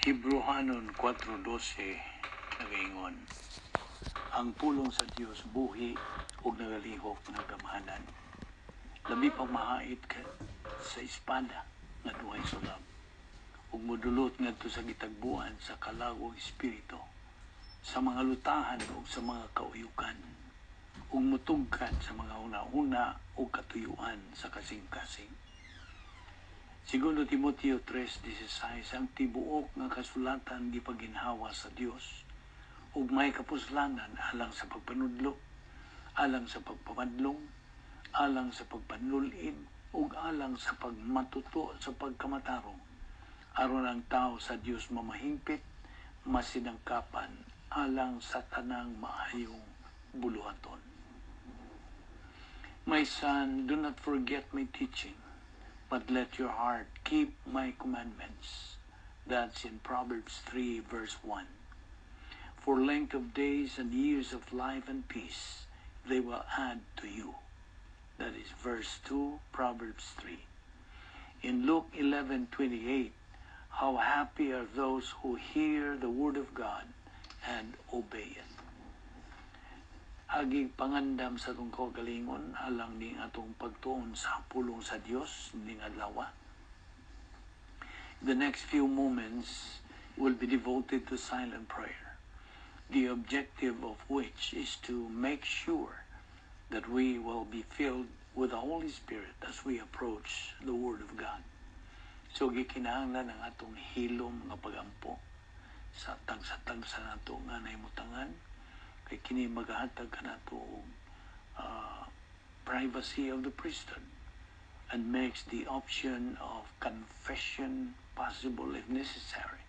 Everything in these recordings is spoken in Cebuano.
Hebreohanon 4:12 nagaingon, "Ang pulong sa Dios buhi ug nagalihok nga gamhanan, labi pang mahait ka sa espada nga duhay sulab, ug modulot ngadto sa gitagbuan sa kalag ug espiritu, sa mga lutahan ug sa mga kauyukan, ug mutugkad sa mga huna-huna ug katuyuan sa kasing-kasing." Segundo Timoteo 3:16, "Ang tibuok nga kasulatan gipaginhawa sa Dios ug may kapuslanan alang sa pagpanudlo, alang sa pagpamadlong, alang sa pagpanulid ug alang sa pagmatuto sa pagkamatarong, aron ang tao sa Dios mamahingpit, masinangkapan alang sa tanang maayong buluhaton." "My son, do not forget my teaching, but let your heart keep my commandments." That's in Proverbs 3, verse 1. "For length of days and years of life and peace, they will add to you." That is verse 2, Proverbs 3. In Luke 11:28, "How happy are those who hear the word of God and obey it." Agig pangandam sa atong kaugalingon alang ning atong pagtuon sa pulong sa Dios ning adlaw. The next few moments will be devoted to silent prayer, the objective of which is to make sure that we will be filled with the Holy Spirit as we approach the Word of God. So gikinahanglan ang atong hilom nga pagampo sa tagsa-tagsa nato nga nahimutangan, kay kini magahatag kanato og privacy of the priesthood and makes the option of confession possible if necessary.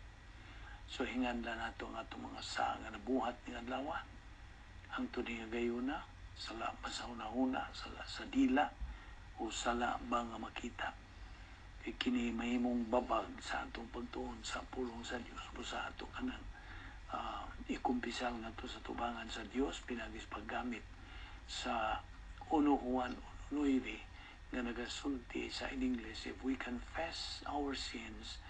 So hinganlan nato ang atong mga saa nga nabuhat ning adlaw. Hangtod nga gayuna, sala pa sa hunahuna, sala sa dila, o sala ba nga makita. Kay kini mahimong babag sa atong pagtuon sa pulong sa Dios o sa ato kanang ikumpisal ngadto sa tubangan sa Dios pinagis paggamit sa 1 Juan 1:9 nga nagasulti sa in English, "If we confess our sins,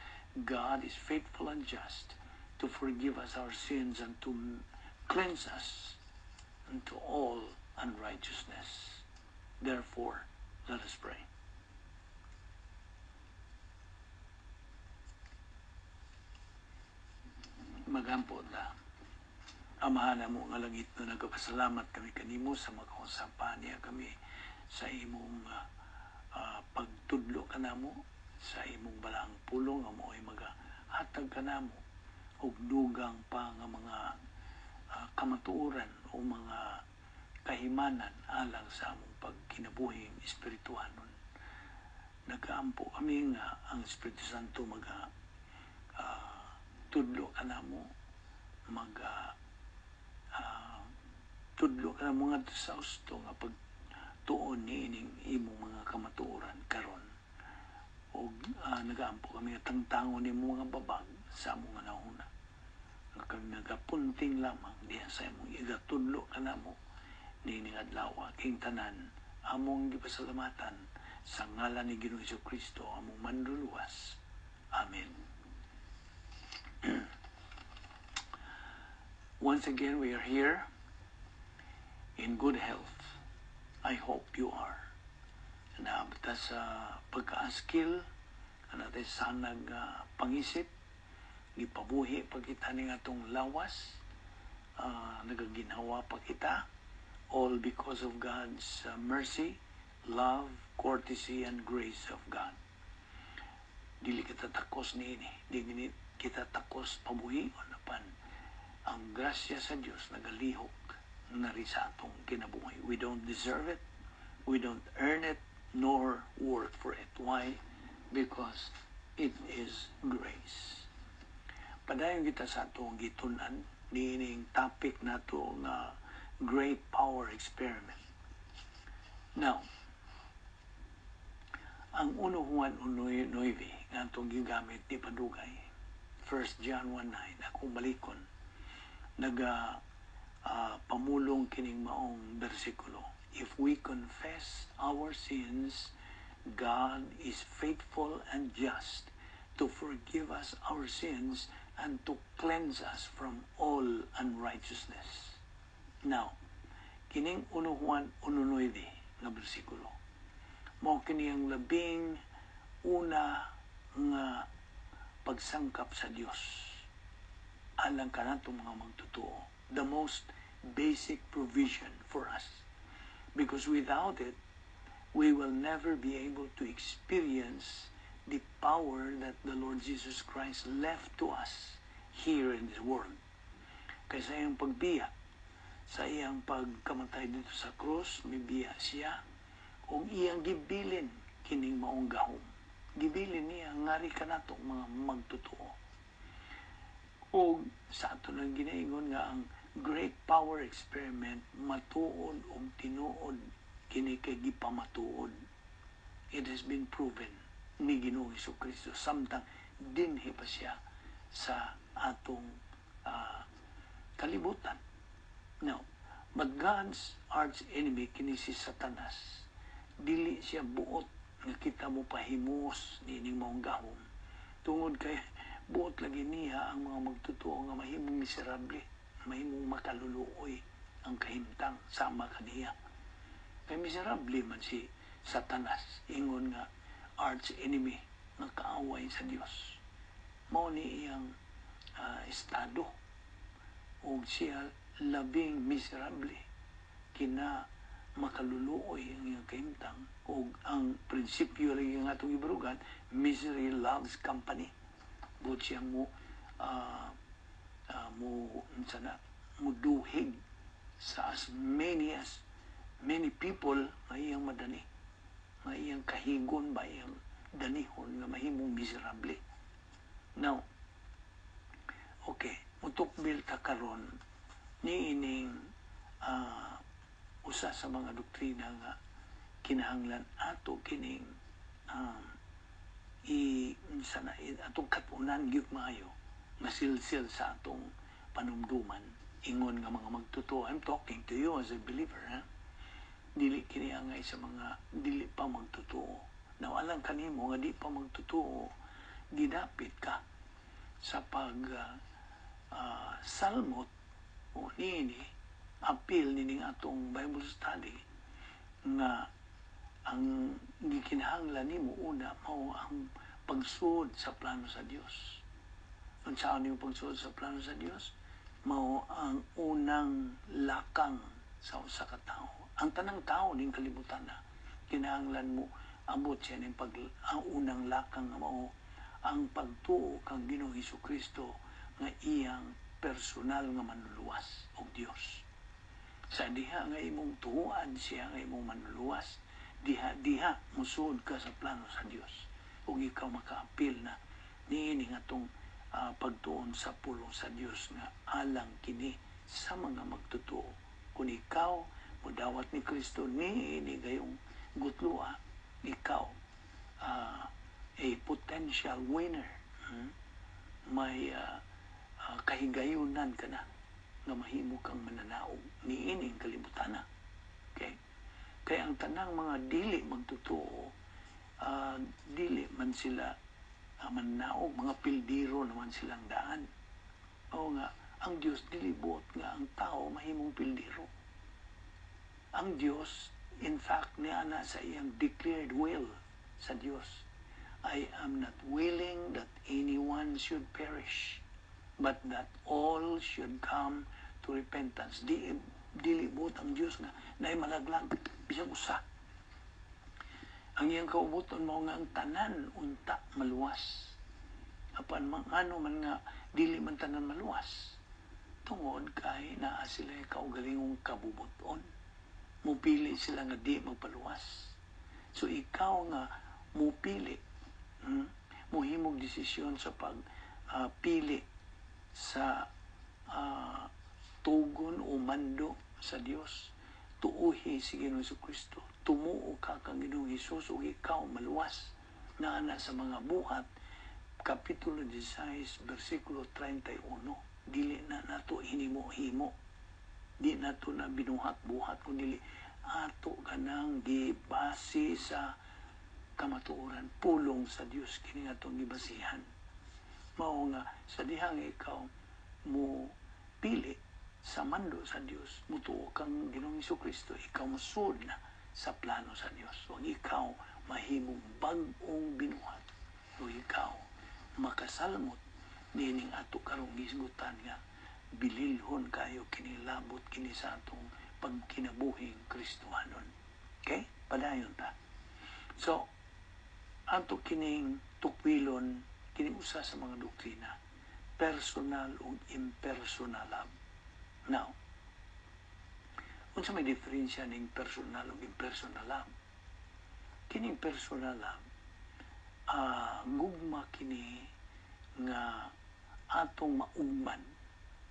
God is faithful and just to forgive us our sins and to cleanse us unto all unrighteousness." Therefore, let us pray. Magampo ta. Amahan mo nga langit no, nagpasalamat kami kanimo sa makausapan niya kami sa imong pagtudlo kanamo sa imong balaang pulong nga mao'y magahatag kanamo og dugang pa nga mga kamatuoran o mga kahimanan alang sa among pagkinabuhing espirituhanon. Nagaampo kami nga ang Espiritu Santo maga tudlo kanamo, maga tudlo kanamo ngadto sa husto nga pagtuon niining imong mga kamatuoran karon. Og nagaampo kami nga tangtangon nimo mga babag sa among hunahuna, nga kami nagapunting lamang diha sa imong igatudlo kanamo niining adlaw. King tanan among gipasalamatan sa ngalan ni Ginoong Kristo, among manluluwas. Amen. Once again, we are here in good health. I hope you are. Naabta sa pagkaaskil, natay sanag pangisip, gipabuhi pa kita ning atong lawas, nagaginhawa pa kita, all because of God's mercy, love, courtesy, and grace of God. Dili kita takos niini, dili kita takos pabuhion, apan ang grasya sa Dios nagalihok na rin sa atong kinabuhi. We don't deserve it, we don't earn it, nor work for it. Why? Because it is grace. Padayon kita sa atong gitun-an niining topic nato nga Great Power Experiment. Now, ang 1 Juan 1:9 nga atong gigamit di padugay, 1 John 1:9, akong balikon, naga pamulong kining maong bersikulo. "If we confess our sins, God is faithful and just to forgive us our sins and to cleanse us from all unrighteousness. Now, kining 1 Juan 1:9 nga bersikulo, mao kini ang labing una nga pagsangkap sa Dios alang kanatong mga magtotoo. The most basic provision for us. Because without it, we will never be able to experience the power that the Lord Jesus Christ left to us here in this world. Kay sa iyang pagbiya, sa iyang pagkamatay didto sa krus, mibiya siya, ug iyang gibilin kining maong gahom. Gibilin niya ngari kanato mga magtotoo. Og sa ato nang ginaingon nga ang Great Power Experiment matuod og tinuod kini kay gipamatuod. It has been proven ni Ginoong Kristo samtang dinhi pa siya sa atong kalibutan. Now, but God's arch enemy, kini si Satanas, dili siya buot nga kita mo pahimos niining maong gahom. Tungod kay buot lagi niya ang mga magtotoo nga mahimong miserable, mahimong makaluluoy ang kahimtang sama kaniya. Kay miserable man si Satanas, ingon nga arch enemy nga kaaway sa Dios. Mao ni iyang estado ug siya labing miserable, kina makaluluoy ang iyang kahimtang, ug ang prinsipyo lagi nga atong gibarugan, misery loves company. Buot siya mo unsa na, muduhig sa as many people nga iyang madani, nga iyang kahigon ba, iyang danihon nga mahimong miserable. Now, okay, mutukbil ta karon niining usa sa mga doktrina nga kinahanglan ato kining i unsa na, atong katunan gyud maayo, masilsil sa atong panumduman ingon nga mga magtotoo. I'm talking to you as a believer, ha? Dili kini angay sa mga dili pa magtotoo. Now, alang kanimo nga di pa magtotoo, gidapit ka sa pag salmot o niini apil nining atong Bible study nga ang gikinahanglan nimo una mao ang pagsuod sa plano sa Dios. Unsaon yung pagsuod sa plano sa Dios? Mao ang unang lakang sa usa ka tawo. Ang tanang tao ning kalibutan na kinahanglan mo abot siya ning pag ang unang lakang nga mao ang pagtuo kang Ginoong Kristo nga iyang personal nga manluluwas og Dios. Sa diha nga imong tuoan siya nga imong manluluwas, diha diha musuod ka sa plano sa Dios ug ikaw makaapil na niini nga atong pagtuon sa pulong sa Dios nga alang kini sa mga magtotoo. Kung ikaw modawat ni Kristo niini gayong gutloa, ikaw a potential winner. May kahigayunan ka na nga mahimo kang mananaog niining kalibutan na. Okay? Kaya ang tanang mga dili magtotoo, dili man sila mananaog, mga pildiro naman silang daan. Oo nga, ang Diyos dili buot nga ang tao mahimong pildiro. Ang Diyos, in fact, niya na sa iyang declared will sa Diyos, "I am not willing that anyone should perish, but that all should come to repentance." Di, dili buot ang Diyos nga naay malaglag, bisag usa. Ang iyang kaubuton mao nga ang tanan unta maluwas. Apan man ano man nga dili man tanan maluwas? Tungod kay naa sila kaugalingong kabubuton. Mupili sila nga di magpaluwas. So ikaw nga mupili, muhimog desisyon sa pag pili sa tugon o mando sa Dios. Tuuhi si Ginoong Kristo. Tumuo ka kang Ginoong Hesus ug ikaw maluwas. Naa na sa mga Buhat Kapitulo 16, versikulo 31. Dili na nato hinimo-himo. Di nato na binuhat-buhat kun dili ato kanang gibase sa kamatuoran, pulong sa Dios kini atong gibasihan. Mao nga sa dihang ikaw mo pili sa mando sa Dios, mutuo kang Ginoong Kristo, ikaw mosulod na sa plano sa Dios. Ug ikaw mahimong bag-ong binuhat. Ug ikaw makasalmot niining ato karong gisgutan nga bililhon kayo kinilabot kini sa atong pagkinabuhing Kristohanon. Okay? Padayon ta. So, ato kining tukwilon kining usa sa mga doktrina, personal ug impersonal love. Now, unsa may diferensya ning personal ug impersonal love? Kining personal love, gugma kini nga atong maugman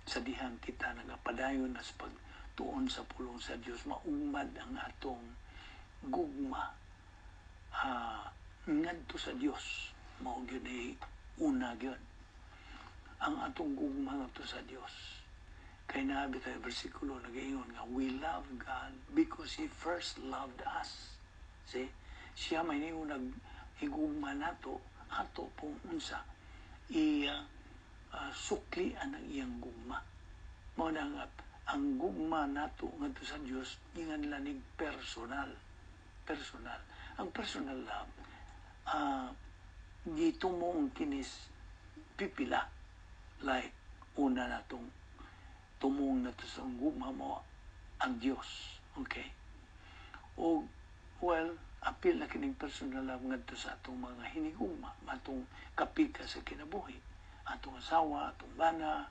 sa dihang kita nagapadayon na sa pagtuon sa pulong sa Dios, maugmad ang atong gugma ngadto sa Dios. Mao gyud ay una gyud ang atong gugma ngadto sa Dios, kay naa bitay bersikulo nagaingon nga we love God because He first loved us. See, siya may ningon nag higugma nato, ato pong unsa i suklian ang iyang gugma. Mao na nga ang gugma nato ngadto sa Dios ingan lanig personal. Personal. Ang personal love, gitumong kinis pipila, like una natong tumong nato sa gugma mo ang Dios, okay? O well, apil na kining personal love ngadto sa atong mga hinigugma, atong kapika sa kinabuhi, atong asawa, atong bana,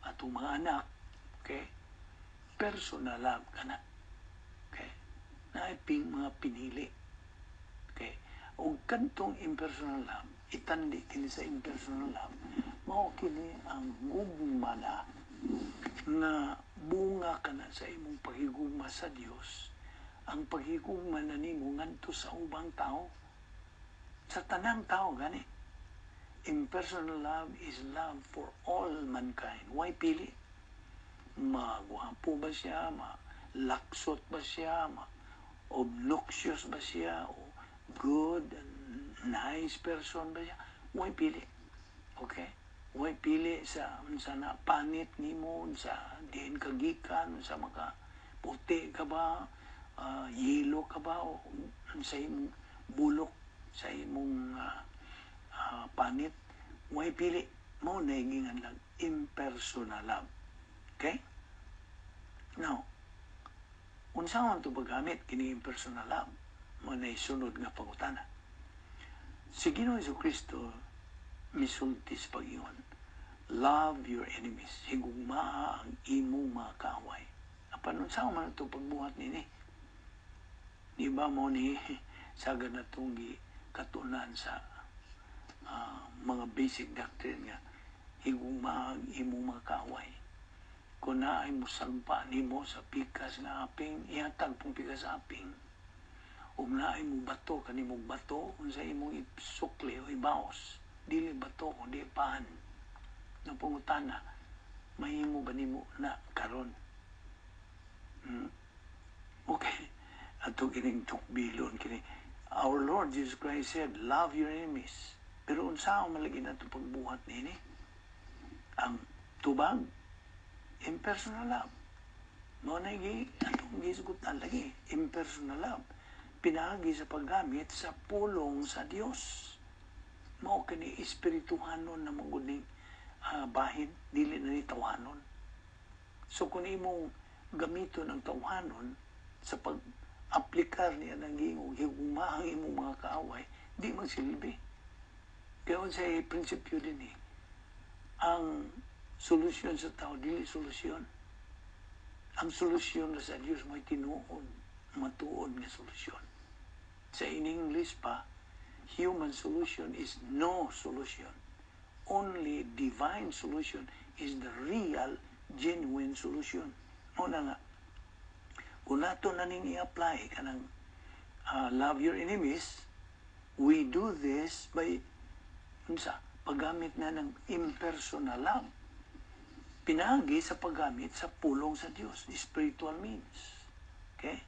atong mga anak, okay? Personal love kana, okay? Naay ping mga pinili, okay? O kantong impersonal love, itandi kini sa impersonal love, mao kini ang gugma na nga bunga kana sa imong paghigugma sa Dios, ang paghigugma na nimo ngadto sa ubang tao, sa tanang tao gani. Impersonal love is love for all mankind. Why pili? Magwapo ba siya? Malaksot ba siya? Ma obnoxious ba siya? O good and nice person ba siya? Why pili? Okay? Why pili sa unsa na panit nimo, sa diin ka gikan, sa maka puti ka ba, yelo ka ba, o sa imong bulok, sa imong panit, why pili? Mao na giingan lang impersonal love. Okay? Now, unsa man to paggamit kini impersonal love? Mao na sunod nga pangutana. Si Ginoong Kristo misulti sa pag-ingon, "Love your enemies." Higugmaa ang imong mga kaaway. Apan unsa man ito pagbuhat nini? Di ba mo ni sagad na itong katunan sa mga basic doctrine nga higugmaa ang imong mga kaaway? Kung naay musagpa nimo sa pikas nga aping, ihatag pong pikas aping. Ug naay mo bato kanimo bato, unsa imong isukli o ibaos, dili bato kundi pan. Nang pangutana, mahimo ba nimo na karon? Okay. Ato kining tukbilon kini. Our Lord Jesus Christ said, "Love your enemies." Pero unsa ang malagi nato pagbuhat nini? Ang tubag, impersonal love. Mao na gi atong gisgutan lagi, impersonal love. Pinaagi sa paggamit sa pulong sa Dios. Mao kini espirituhanon na magud ning bahin, dili na ni tawhanon. So kung imong gamiton ang tawhanon sa pag-aplikar niya ng giingong higugmaang imong mga kaaway, di magsilbi. Kaya unsay prinsipyo din eh, ang solusyon sa tao, dili solusyon. Ang solusyon na sa Diyos may tinuod, matuod nga solusyon. Sa in English pa, human solution is no solution. Only divine solution is the real, genuine solution. Mao na nga, kung nato na ning i-apply kanang love your enemies, we do this by unsa, paggamit na ng impersonal love. Pinaagi sa paggamit sa pulong sa Dios, spiritual means. Okay?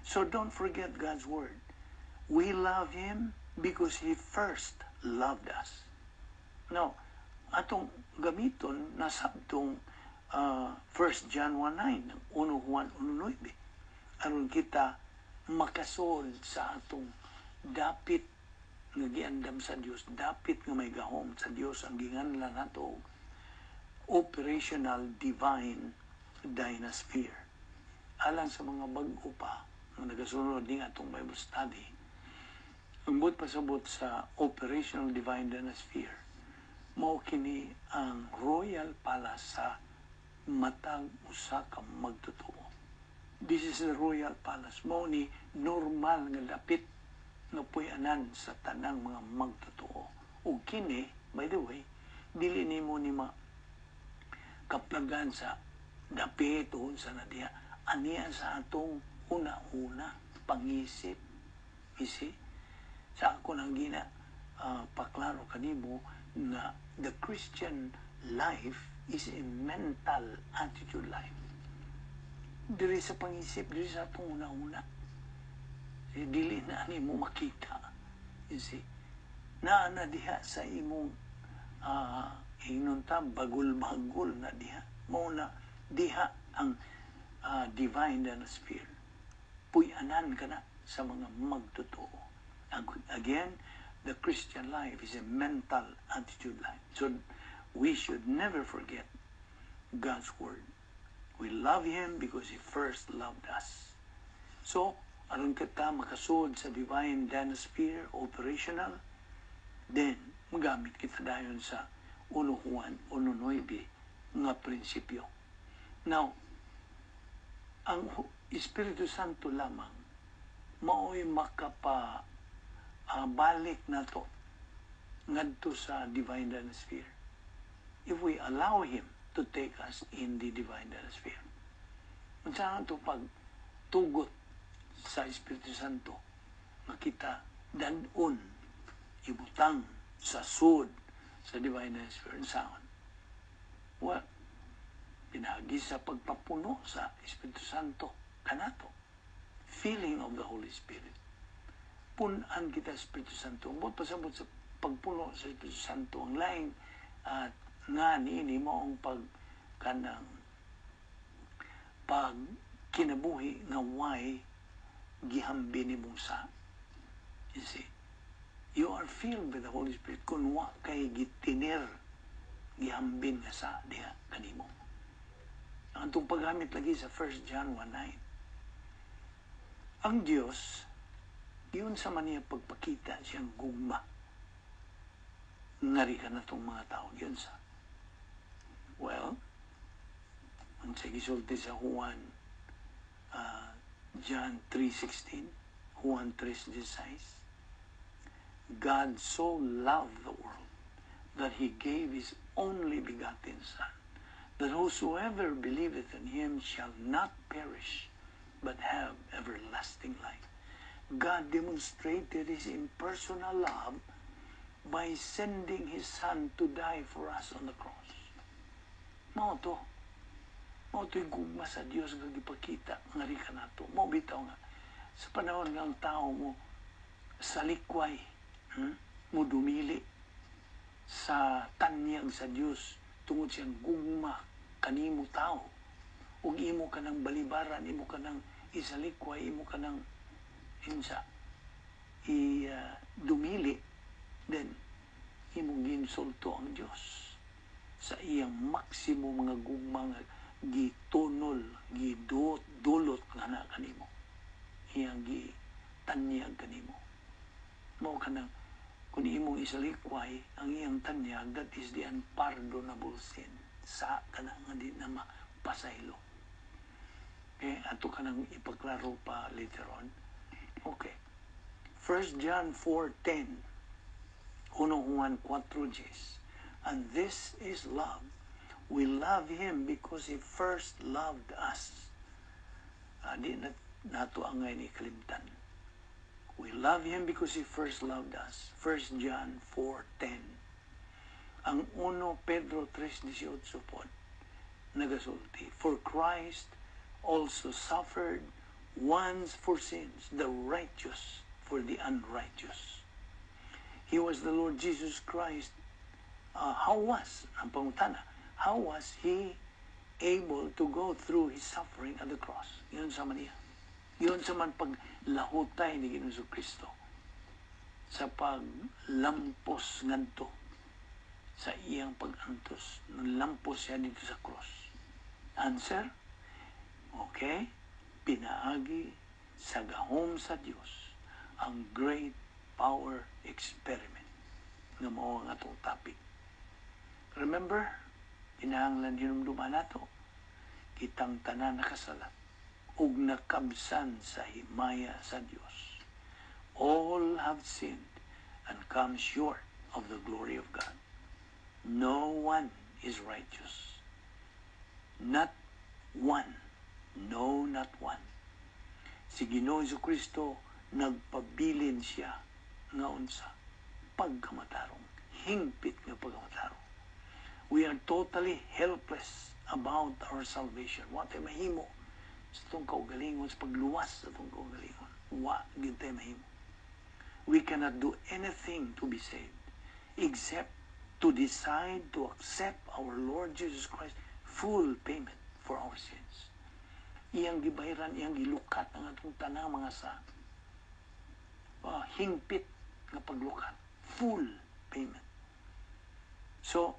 So don't forget God's word. We love Him because He first loved us. Now, Atong gamiton na sabtong 1 John 1:9, 1 Juan 1:9, aron kita makasol sa atong dapit nga giandam sa Dios, dapit nga may gahom sa Dios, ang ginganlan nato operational divine dynasphere. Alang sa mga bag-o pa nga nagasunod ning atong Bible study, ang buot pasabot sa operational divine dynasphere, mao kini ang royal palace sa matag usa ka magtotoo. This is the royal palace. Mao ni normal nga dapit nga puy-anan sa tanang mga magtotoo. Ug kini, by the way, dili nimo ni ma kaplagan sa dapit o sa na diha. Aniya sa atong una-una pangisip. You see? Sa ako nang gina paklaro kanimo na the Christian life is a mental attitude life. Diri sa pangisip, diri sa atong una-una. Eh, dili na nimo makita. You see? Naa na diha sa imong ingnon ta bagul-bagul na diha. Mao na diha ang divine sphere. Puy-anan ka na sa mga magtotoo. Again, the Christian life is a mental attitude life. So we should never forget God's word. We love Him because He first loved us. So, aron kita makasud sa divine dynasphere operational, then magamit kita dayon sa 1 Juan 1:9 nga prinsipyo. Now, ang Espiritu Santo lamang mao'y makapa balik nato ngadto sa divine dynasphere, if we allow Him to take us in the divine sphere. Unsa to pag tugot sa Espiritu Santo makita dad-on, ibutang sa sud sa divine sphere? Unsaon? Well, pinagi sa pagpapuno sa Espiritu Santo kanato. Filling of the Holy Spirit. Pun-an kita Espiritu Santo. Ang pasabot sa pagpuno sa Espiritu Santo, ang laing at nga niini mo ang pag kanang pag kinabuhi nga way gihambi ni sa. You see, you are filled with the Holy Spirit kung wa kay gitinir, gihambin nga sa diha kanimo. Ang atong paggamit lagi sa 1 John 1:9. Ang Dios yun sa man niya pagpakita siyang gugma ngari ka na itong mga tao yun sa, well, ang sa gisulti sa Juan John 3:16, Juan 3:16, "God so loved the world that He gave His only begotten Son, that whosoever believeth in Him shall not perish, but have everlasting life." God demonstrated His impersonal love by sending His Son to die for us on the cross. Mao to. Mao to'y gugma sa Dios nga gipakita nga ka nato. Mao bitaw nga sa panahon nga ang tao mo salikway, mo dumili sa tanyag sa Dios tungod siyang gugma kanimo tao ug imo ka ng balibaran, imo ka ng isalikway, imo ka ng insa i dumili, then imong giinsulto ang Dios sa iyang maximum nga gugma nga gitunol, gidot, dulot nga na kanimo, iyang gitanyag kanimo. Mao kanang kung imong isalikway ang iyang tanyag, that is the unpardonable sin, sa kana nga di na mapasaylo. Okay, ato ka nang ipaklaro pa later on. Okay, 1 John 4:10, 1 Juan 4:10. "And this is love. We love Him because He first loved us." Di na nato angay ni kalimtan. We love Him because He first loved us. 1 John 4:10. Ang 1 Pedro 3:18 po, nagasulti, "For Christ also suffered once for sins, the righteous for the unrighteous." He was the Lord Jesus Christ. How was, ang pangutana, how was He able to go through His suffering at the cross? Giunsa man niya? Giunsa man paglahutay ni Ginoong Kristo sa paglampos ngadto sa iyang pag-antos? Lampos siya didto sa cross. Answer? Okay? Pinaagi sa gahom sa Dios, ang great power experiment nga mao ang atong topic. Remember, kinahanglan hinumduman nato, kitang tanan nakasala ug nakabsan sa himaya sa Dios. All have sinned and come short of the glory of God. No one is righteous. Not one. No, not one. Si Ginoo Kristo, nagpabilin siya nga unsa? Pagkamatarong. Hingpit nga pagkamatarong. We are totally helpless about our salvation. Wa tay mahimo sa atong kaugalingon, sa pagluwas sa atong kaugalingon. Wa gyud tay mahimo. We cannot do anything to be saved except to decide to accept our Lord Jesus Christ full payment for our sins. Iyang gibayran, iyang gilukat ang atong tanang mga sa hingpit nga paglukat. Full payment. So,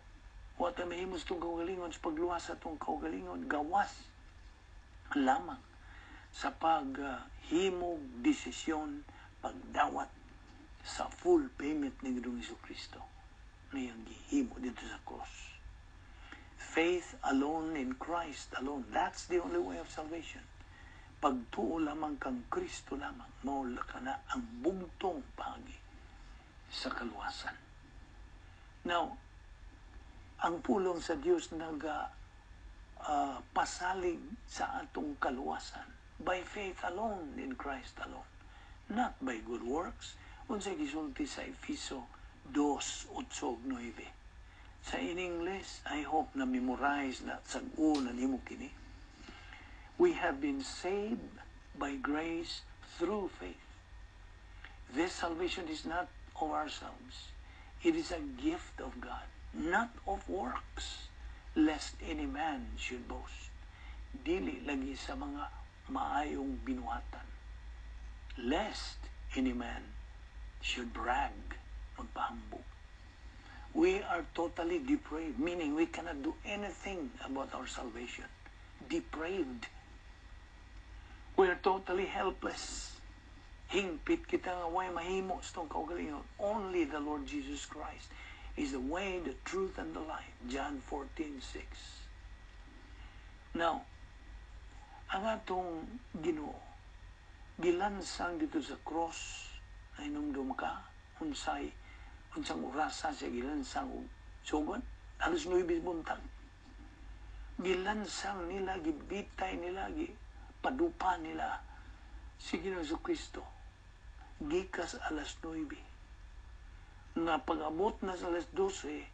wa tay mahimo sa atong kaugalingon sa pagluwas sa atong kaugalingon, gawas lamang sa paghimog desisyon, pagdawat sa full payment ni Ginoong Kristo na iyang gihimo didto sa cross. Faith alone in Christ alone. That's the only way of salvation. Pagtuo lamang kang Kristo lamang, mao kana ang bugtong paagi sa kaluwasan. Now, ang pulong sa Dios naga pasalig sa atong kaluwasan by faith alone in Christ alone, not by good works. Unsay gisulti sa Efeso 2:8-9? Sa in English, I hope na memorize na sag-o na nimo kini. We have been saved by grace through faith. This salvation is not of ourselves. It is a gift of God, not of works, lest any man should boast. Dili lagi sa mga maayong binuhatan. Lest any man should brag, magpahambog. We are totally depraved, meaning we cannot do anything about our salvation. Depraved. We are totally helpless. Hingpit kita nga way mahimo sa atong kaugalingon. Only the Lord Jesus Christ is the way, the truth, and the life. John 14:6. Now, ang atong Ginoo, gilansang didto sa cross, nahinumdum ka, unsang orasa siya gilansang og sugod? Alas 9 buntag. Gilansang nila, gibitay nila, gipadupa nila si Ginoo Kristo. Gikas alas 9 nga pag-abot na sa alas 12,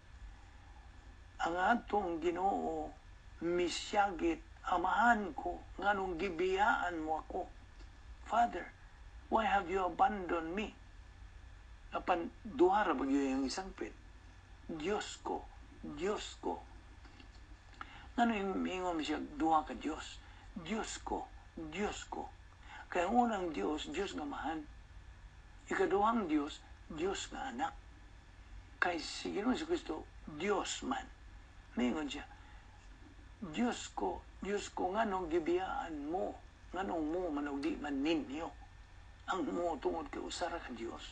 ang atong Ginoo misyagit, "Amahan ko, nganong gibiyaan mo ako? Father, why have you abandoned me?" Apan duha ra ba gyud ang isangpit? "Diyos ko, Diyos ko." Ngano ingon siya duha ka Diyos? "Diyos ko, Diyos ko." Kaya ang unang Diyos, Diyos nga Amahan. Ikaduhang Diyos, Diyos nga Anak. Kay si Ginoong Kristo, Diyos man. Mingon siya, "Diyos ko, Diyos ko, nganong gibiyaan mo?" Nganong mo man og di man ninyo? Ang mo tungod kay usa ra ka Diyos.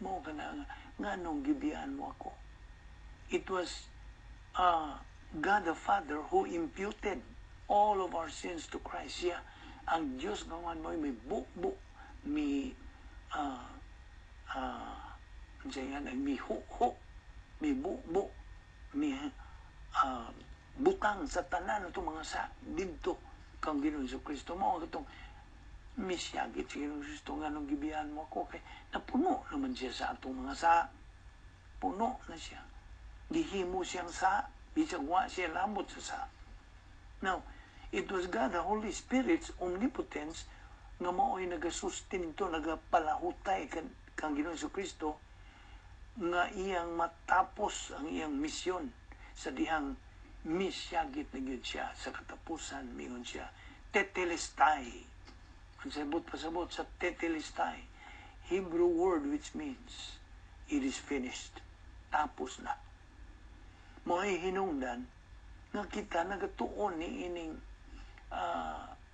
Mo kana nga, nganong gibiyaan mo ako? It was God the Father who imputed all of our sins to Christ. Siya, ang Diyos nga Amahan mo may bubo, mi unsa yan, mi ho, mi bubo, mi butang sa tanan itong mga sa didto kang Ginoong Kristo. Mao itong misyagit si Ginoong Kristo, "Nganong gibiyaan mo ako?" Kay napuno naman siya sa atong mga sa. Puno na siya. Gihimo siyang sa, bisag wa siya lamot sa sa. Now, it was God, the Holy Spirit's omnipotence nga mao'y nagasustento, nagapalahutay kang Ginoong Kristo. nga iyang matapos ang iyang misyon sa dihang misyagit na gyud siya sa katapusan. Mingon siya, "Tetelestai." Ang sabot pasabot sa tetelestai, Hebrew word which means "it is finished," tapos na. Mo'y hinungdan nga kita nagatuon ni ining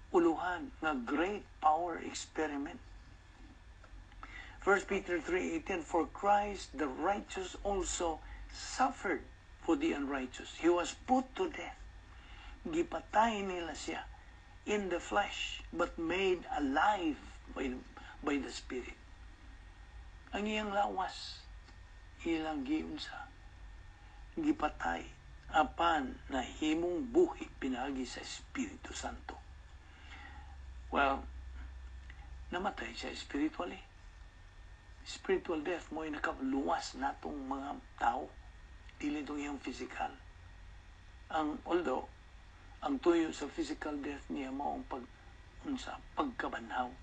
uluhan nga great power experiment. 1 Peter 3:18, "For Christ the righteous also suffered for the unrighteous. He was put to death." Gipatay nila siya in the flesh, but made alive by the Spirit. Ang iyang lawas, ilang giunsa, gipatay, apan nahimong buhi pinaagi sa Espiritu Santo. Well, namatay siya spiritually. Spiritual death mo'y nakaluwas natong mga tao, dili itong iyang physical. Ang although ang tuyo sa physical death niya mao ang pag unsa, pagkabanhaw.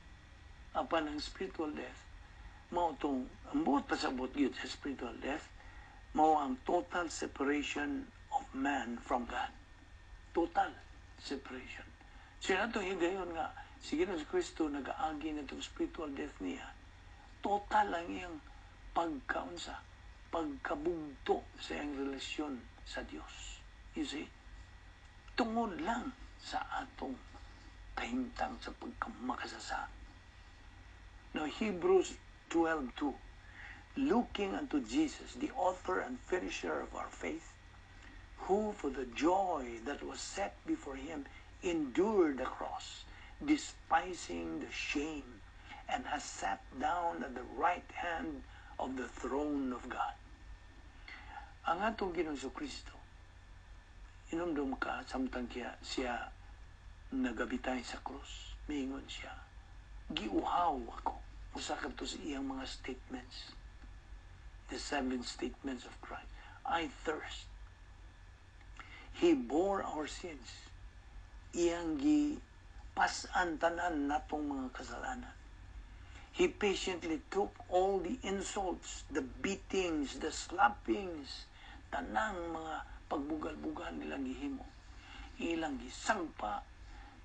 Apan ang spiritual death mao tong ang buot pasabot gyud sa spiritual death mao ang total separation of man from God. Total separation. So atong higayon nga si Ginoong Kristo nagaagi na itong spiritual death niya, total ang iyang pagkaunsa, pagkabugto sa iyang relasyon sa Dios. You see? Tungod lang sa atong kahimtang sa pagkamakasasa. Now, Hebrews 12:2, "Looking unto Jesus, the author and finisher of our faith, who for the joy that was set before him endured the cross, despising the shame, and has sat down at the right hand of the throne of God." Ang atong Ginoong Kristo, inumdum ka, samtang kaya siya nagabitay sa krus, miingon siya, "Giuhaw ako." Usa ka to sa iyang mga statements. The seven statements of Christ. "I thirst." He bore our sins. Iyang gipas-an tanan natong mga kasalanan. He patiently took all the insults, the beatings, the slappings, tanang mga pagbugal-bugal nilang gihimo. Ilang gisangpa,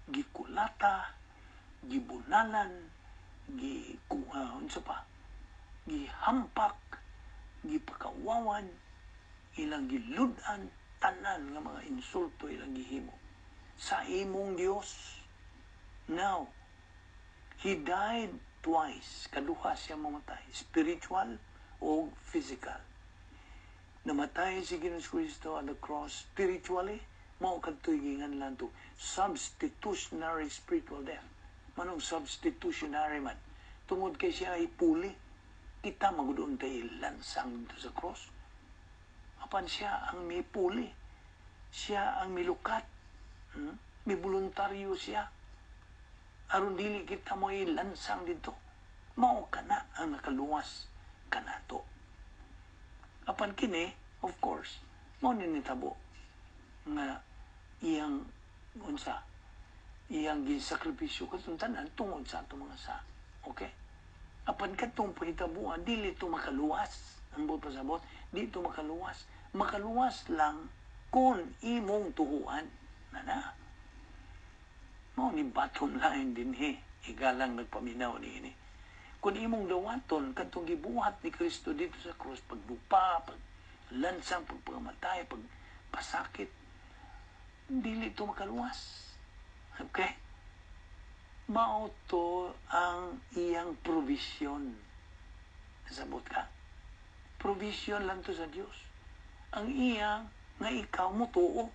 gikulata, gibunalan, gi unsa pa, gihampak, gipakawawan, ilang gilud-an, tanan nga mga insulto ilang gihimo sa imong Dios. Now, he died twice. Kaduha siya mamatay, spiritual o physical. Namatay si Ginoong Kristo on the cross spiritually, mao kadto'y ginganlan to substitutionary spiritual death. Manong substitutionary man? Tungod kay siya ay puli. Kita man gud untay lansang dito sa cross. Apan siya ang mipuli. Siya ang milukat. Miboluntaryo siya. Aron dili kita mo lansang dito. Mao kana ang nakaluwas kanato. Apan kini, of course, mao ni nitabo nga iyang unsa, iyang gisakripisyo katong tanan tungod sa atong mga sa. Okay? Apan katong pahitabuan, dili to makaluwas. Ang buot pasabot, di to makaluwas. Makaluwas lang kung imong tuhuan. Na na. Mao ni bottom line dinhi. Igalang nagpaminaw ni ini. Kung imong dawaton kadtong gibuhat ni Kristo dito sa cross, pagdupa, pag lansang, pagpamatay, pagpasakit, dili to makaluwas. Okay? Mao to ang iyang provision. Nasabot ka? Provision lang to sa Dios. Ang iya nga ikaw mo tuo.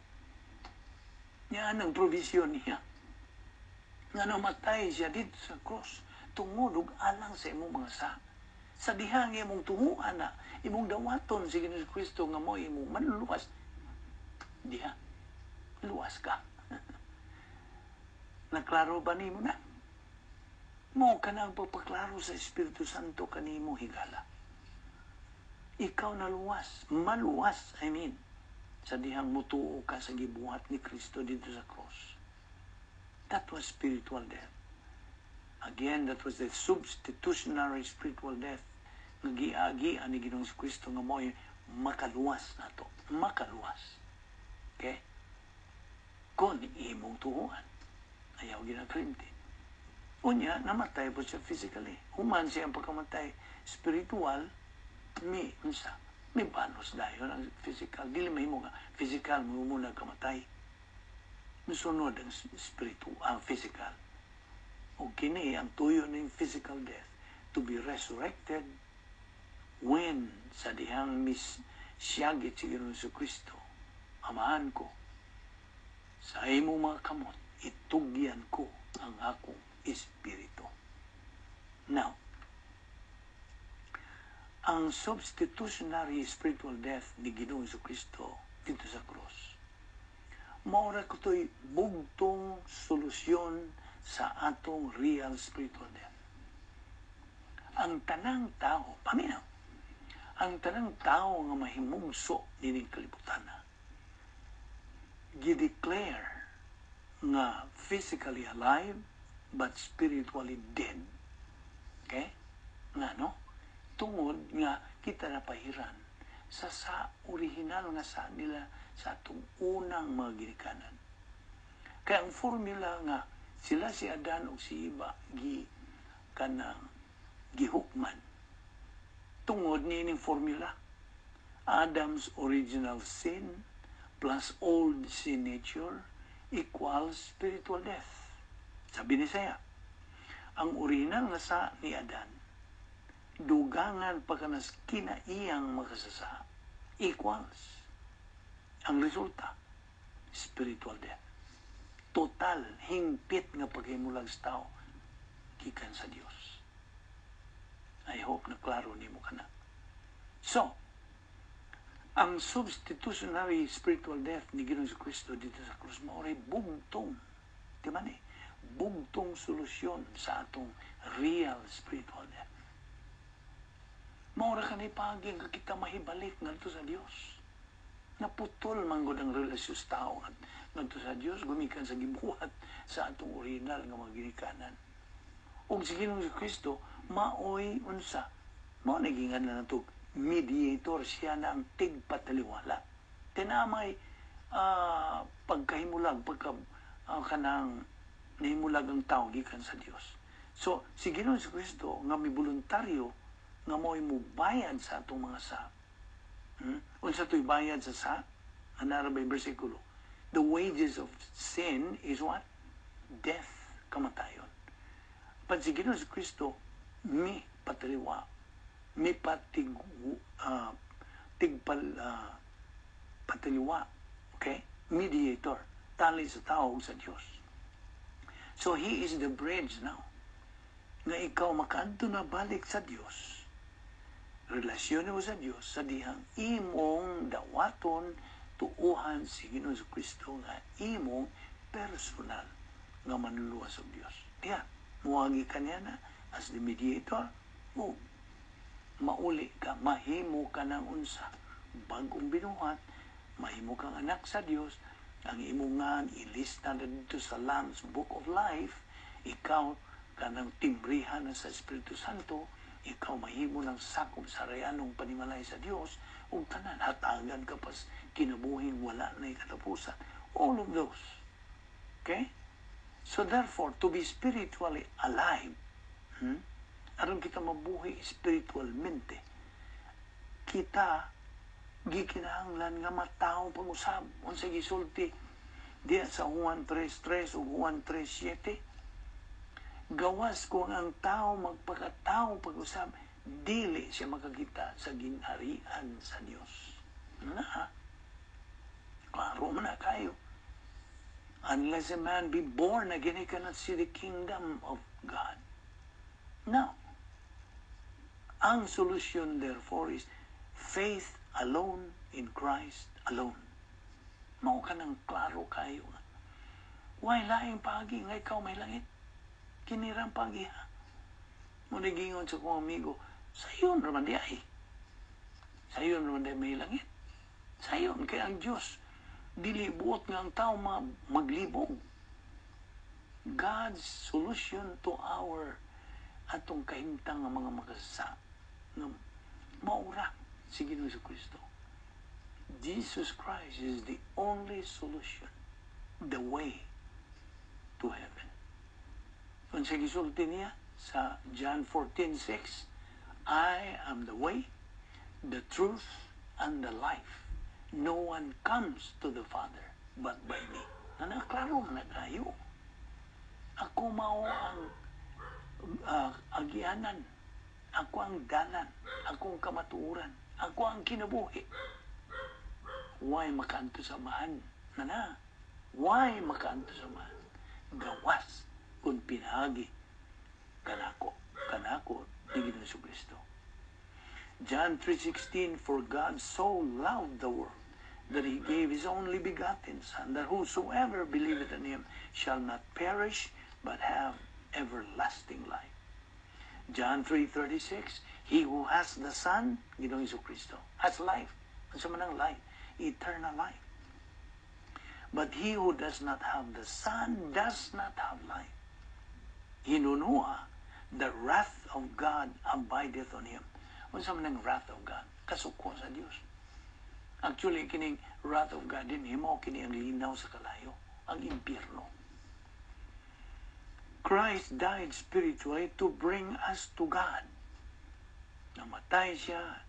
Yan ang provision niya. Nga namatay siya dito sa cross tungod ug alang sa imong mga sa. Sa dihang imong tuhuan na, imong dawaton si Ginoong Kristo nga mo imong manluluwas, diha, luwas ka. Naklaro ba nimo na? Mo ka na ang pagpaklaro sa Espiritu Santo kanimo, higala. Ikaw na luwas, maluwas, I mean, sa dihang mutuo ka sa gibuhat ni Kristo dito sa cross. That was spiritual death. Again, that was the substitutionary spiritual death. Nga giagi ani Ginoong Kristo nga mo'y makaluwas nato. Makaluwas. Okay? Kung imong tuuhan. Ayaw ginakalimti. Unya, namatay po siya physically. Human siya ang pagkamatay spiritual, mi, unsa, may banos dayon ang physical. Dili mahimo nga physical mo muna kamatay. Musunod ang spiritual, ang physical. O kini ang tuyo ning physical death to be resurrected when sa dihang mis siyagit si Ginoong Kristo, "Amahan ko, sa imong mga kamot itugyan ko ang akong espiritu." Now, ang substitutionary spiritual death ni Ginoong Kristo dito sa cross, maura ko to'y bugtong solusyon sa atong real spiritual death. Ang tanang tao, paminaw, ang tanang tao nga mahimugso nining kalibutan na, gi-declare nga physically alive but spiritually dead. Okay? Nga no? Tungod nga kita napahiran sa original nga sa nila sa atong unang mga ginikanan. Kaya ang formula nga sila si Adan o si Iba gi kanang gihukman tungod niining formula: Adam's original sin plus old sin nature equals spiritual death. Sabi ni saya, ang original nga sa ni Adan, dugangan pa kanas kinaiyang makasasa, equals ang resulta, spiritual death. Total, hingpit nga paghimulag sa tao, gikan sa Dios. I hope na klaro nimo kana. So, ang substitutionary spiritual death ni Ginoong Kristo dito sa krus mao ray bugtong, di ba ni? Bugtong solusyon sa atong real spiritual death. Mao ra kani paagi nga kita mahibalik ngadto sa Dios. Naputol man gud ang relasyon sa tao ngadto sa Dios gumikan sa gibuhat sa atong original nga mga ginikanan. Ug si Ginoong Kristo maoy unsa? Mao na gingan na nato mediator, siya na ang tigpataliwala. Tinamay pagkahimulag, pagka kanang nahimulag ang tao gikan sa Dios. So, si Ginoong Kristo nga mi voluntaryo nga mo'y mubayad sa atong mga sa. Unsa to'y bayad sa sa? Anara ba yung bersikulo? The wages of sin is what? Death, kamatayon. Pag si Ginoong Kristo mi pataliwa, mi patig tigpal pataliwa, okay? Mediator, tali sa tao ug sa Dios. So he is the bridge now nga ikaw makaadto na balik sa Dios. Relasyon mo sa Dios sa dihang imong dawaton, tuuhan si Ginoong Kristo nga imong personal nga manluluwas og Dios. Diya, muagi ka niya na as the mediator o mauli ka, mahimo ka ng unsa, bagong binuhat, mahimo kang anak sa Dios, ang imong ngan ilista na dito sa Lamb's Book of Life, ikaw kanang timbrihan na sa Espiritu Santo, ikaw mahimo ng sakop sa rayanong panimalay sa Dios, ug tanan hatagan ka pas kinabuhing wala na katapusan. All of those. Okay? So therefore, to be spiritually alive, Aron kita mabuhi spiritualmente, kita gikinahanglan nga matawo pag-usab. Unsa gisulti diya sa Juan 3.3 ug Juan 3.7? Gawas kung ang tao magpakatao pag-usab, dili siya makakita sa ginharian sa Dios. Na, klaro man na kayo. Unless a man be born again, he cannot see the kingdom of God. Now, ang solusyon therefore is faith alone in Christ alone. Mao ka nang klaro kayo. Way laing paagi nga ikaw may langit. Kinirang paagi ha. Mo gingon sa kong amigo, sayon raman di ay. Sayon raman di may langit. Sayon kay ang Diyos dili buot nga ang tao maglibog. God's solution to our atong kahimtang nga mga makasasa nga Mao ra si Ginoong Kristo. Jesus Christ is the only solution, the way to heaven. Kung sa gisulti niya sa John 14:6, "I am the way, the truth, and the life. No one comes to the Father but by me." Na klaro na kayo. Ako mao ang agianan. Ako ang dalan. Ako ang kamatuoran. Ako ang kinabuhi. Way makaadto sa Amahan? Nana, way makaadto sa Amahan gawas kung pinaagi kanako ni Ginoong Kristo. John 3:16, "For God so loved the world that he gave his only begotten Son, that whosoever believeth in him shall not perish but have everlasting life." John 3:36, "He who has the Son," Ginoong Kristo, "has life." Unsa man ang life? Eternal life. "But he who does not have the Son does not have life. Hinunua, the wrath of God abideth on him." Unsa man ang wrath of God? Kasuko sa Dios. Actually, kining wrath of God din, himo kini ang linaw sa kalayo, ang impyerno. Christ died spiritually to bring us to God. Namatay siya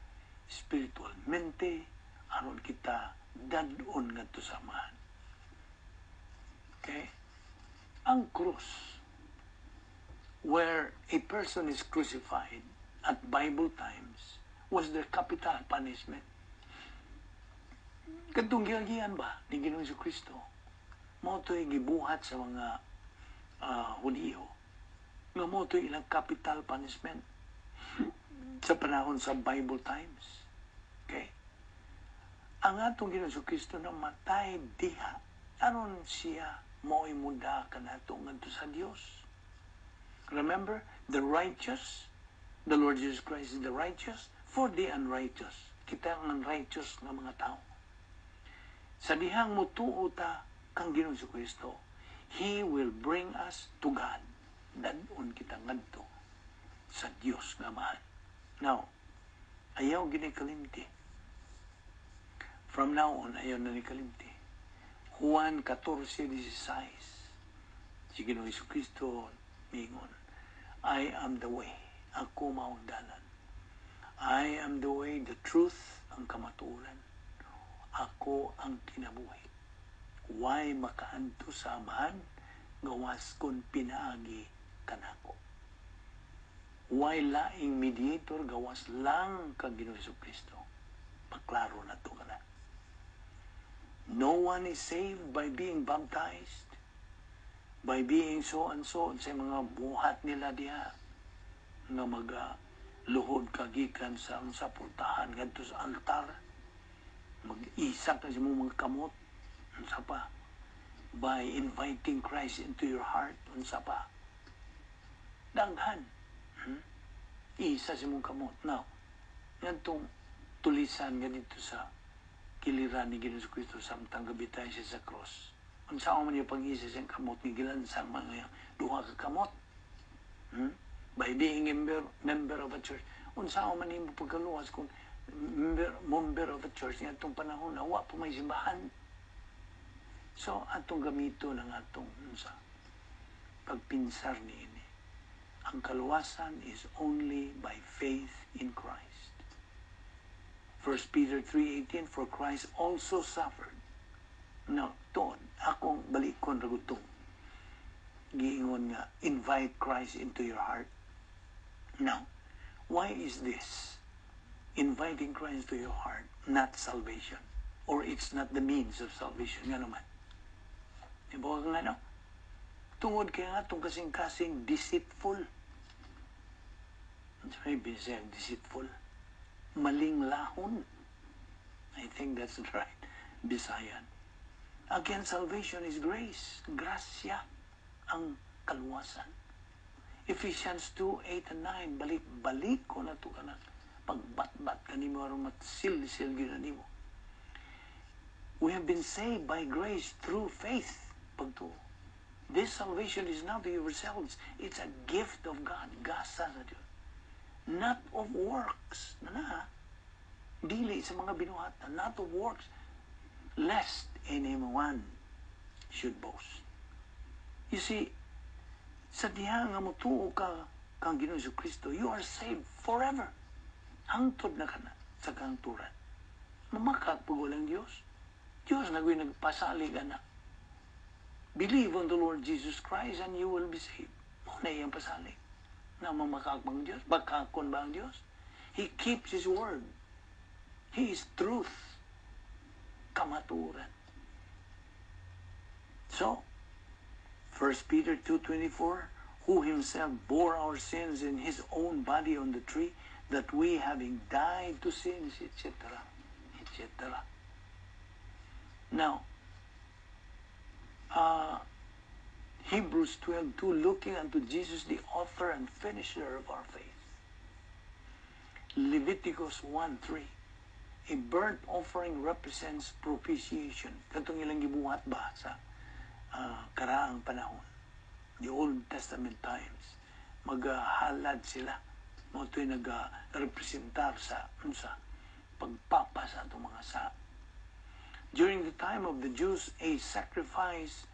spiritualmente aron kita dad-on ngadto sa Amahan. Okay? Ang krus, where a person is crucified at Bible times, was their capital punishment. Kadtong giagian ba ni Ginoong Kristo, mao to'y gibuhat sa mga Hudiyo nga mao to'y ilang capital punishment sa panahon sa Bible times. Okay? Ang atong Ginoong Kristo namatay diha aron siya mo'y muda kanato ngadto sa Dios. Remember, the righteous, the Lord Jesus Christ is the righteous for the unrighteous. Kita ang unrighteous nga mga tao. Sa dihang mutuo ta kang Ginoong Kristo, He will bring us to God. Dad-on kita ngadto sa Dios nga Amahan. Now, ayaw gyud ni kalimti. From now on, ayaw na ni kalimti. Juan 14:16. Si Ginoong Kristo miingon, "I am the way." Ako mao ang dalan. "I am the way, the truth, ang kamatuoran. Ako ang kinabuhi. Way makaadto sa Amahan gawas kung pinaagi kanako." Way laing mediator gawas lang kang Ginoong Kristo. Paklaro na to kana. No one is saved by being baptized, by being so and so sa mga buhat nila diha nga mag luhod ka gikan sa pultahan ngadto sa altar, mag-isa ka sa imong mga kamot, unsa pa, by inviting Christ into your heart, unsa pa, daghan. Isa sa imong kamot. Now, ngadtong tulisan nga dito sa kiliran ni Ginoong Kristo samtang gabitay siya sa cross, unsa man yung pag-isa sa kamot ni gilansang mga duha ka kamot? By being a member of a church, unsa man nimo pagkaluwas kung member of a church nga atong panahon na wa pa may simbahan? So atong gamito ng atong unsa pagpinsar niini. Ang kaluwasan is only by faith in Christ. 1 Peter 3:18, "For Christ also suffered." Now, tuon, akong balikon ra gud tong giingon nga invite Christ into your heart. Now, why is this inviting Christ to your heart not salvation? Or it's not the means of salvation? Nga naman. Ibawa nga no? Tungod kay nga atong kasing-kasing deceitful. Ano may Bisaya deceitful? Malinglahon. I think that's right. Bisayan. Again, salvation is grace. Grasya ang kaluwasan. Ephesians 2, 8 and 9. Balik-balik ko na to kanang pagbatbat kanimo aron matsil-sil gyud na nimo. We have been saved by grace through faith. Pagtuo. This salvation is not of yourselves. It's a gift of God. Gasa sa Diyos. Not of works. Na na. Dili sa mga binuhatan, not of works, lest anyone should boast. You see, sa diha nga motuo ka kang Ginoong Kristo, you are saved forever. Hangtod na kana sa kahangturan. Mamakak pag walang Diyos. Diyos na nagpasalig ana. Believe on the Lord Jesus Christ and you will be saved. Mao na iyang pasalig. Na mamakak bang Diyos? Bakakon ba ang Diyos? He keeps His word. He is truth. Kamaturan. So, 1 Peter 2:24, who himself bore our sins in his own body on the tree, that we, having died to sins, etc., etc. Now, Hebrews 12:2, looking unto Jesus, the author and finisher of our faith. Leviticus 1:3, a burnt offering represents propitiation. Katong ilang gibuhat ba sa karaang panahon? The Old Testament times. Maghalad sila. Mao ito'y nag-representar sa unsa pagpapa sa atong mga sa. During the time of the Jews, a sacrifice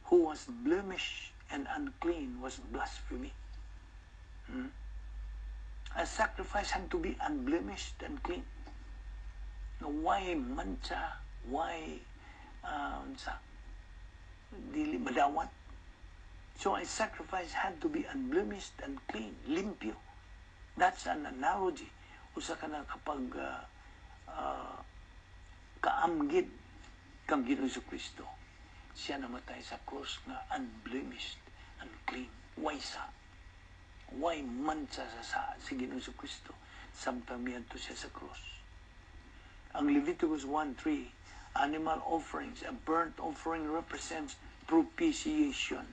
who was blemished and unclean was blasphemy. A sacrifice had to be unblemished and clean. No, why mancha? Why unsa? Dili madawat. So a sacrifice had to be unblemished and clean, limpyo. That's an analogy. Usa ka na kapag kaamgid kang Ginoong Kristo. Siya namatay sa cross nga unblemished and clean. Way sa. Way mancha sa si Ginoong Kristo samtang miadto siya sa cross. Ang Leviticus 1:3, animal offerings, a burnt offering represents propitiation.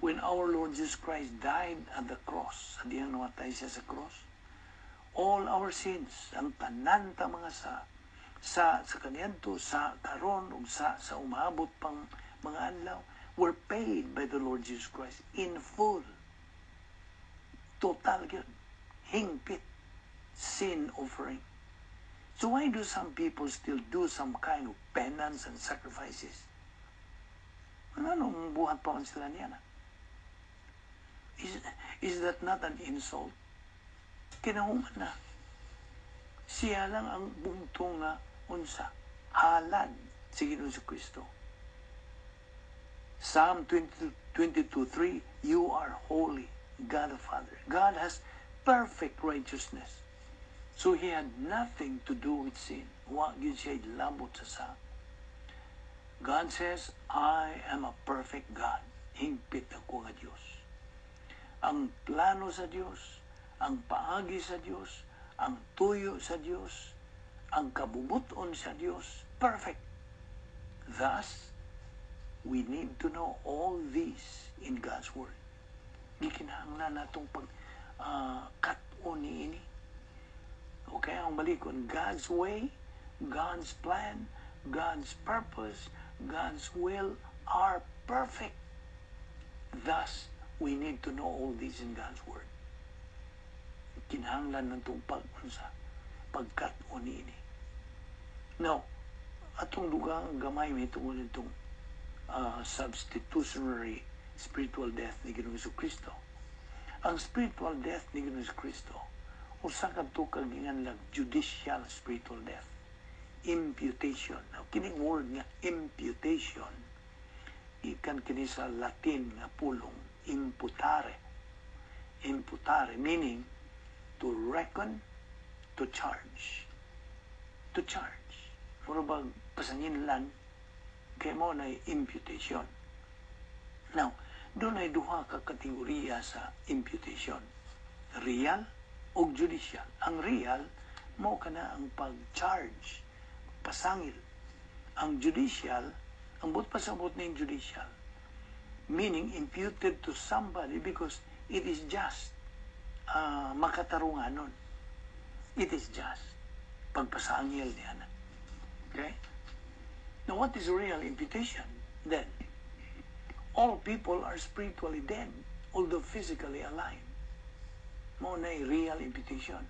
When our Lord Jesus Christ died at the cross, sa diyang namatay siya sa cross, all our sins, ang tanan ta mga sa kaniadto, sa karon ug sa umaabot pang mga adlaw, were paid by the Lord Jesus Christ in full. Total gyud. Hingpit. Sin offering. So why do some people still do some kind of penance and sacrifices? Ano buhat pa man sila niya na? Is that not an insult? Kinahuman na. Siya lang ang bugtong nga unsa. Halad si Ginoong Kristo. Psalm 22, 22:3, "You are holy, God the Father." God has perfect righteousness. So he had nothing to do with sin. Wa gyud siya labot sa sa. God says, "I am a perfect God." Hingpit ako nga Diyos. Ang plano sa Diyos, ang paagi sa Diyos, ang tuyo sa Diyos, ang kabubut-on sa Diyos, perfect. Thus, we need to know all these in God's Word. Gikinahanglan natong pag kat-on niini. Okay, ang balikon, God's way, God's plan, God's purpose, God's will are perfect. Thus, we need to know all these in God's Word. Kinahanglan natong pag unsa, pagkat-on niini. Now, atong dugang gamay may tungod nitong substitutionary spiritual death ni Ginoong Kristo. Ang spiritual death ni Ginoong Kristo usa kadto ka ginganlag judicial spiritual death. Imputation. Now, kining word nga imputation, ikan kini sa Latin nga pulong imputare. Imputare meaning to reckon, to charge. To charge. Mura bag pasanginlan kay mao na imputation. Now, dunay duha ka kategorya sa imputation. Real o judicial. Ang real, mao kana ang pag-charge, pasangil. Ang judicial, ang buot pasabot ning judicial, meaning imputed to somebody because it is just, makatarunganon. It is just. Pagpasangil niya na. Okay? Now, what is real imputation then? All people are spiritually dead, although physically alive. Mao na real imputation.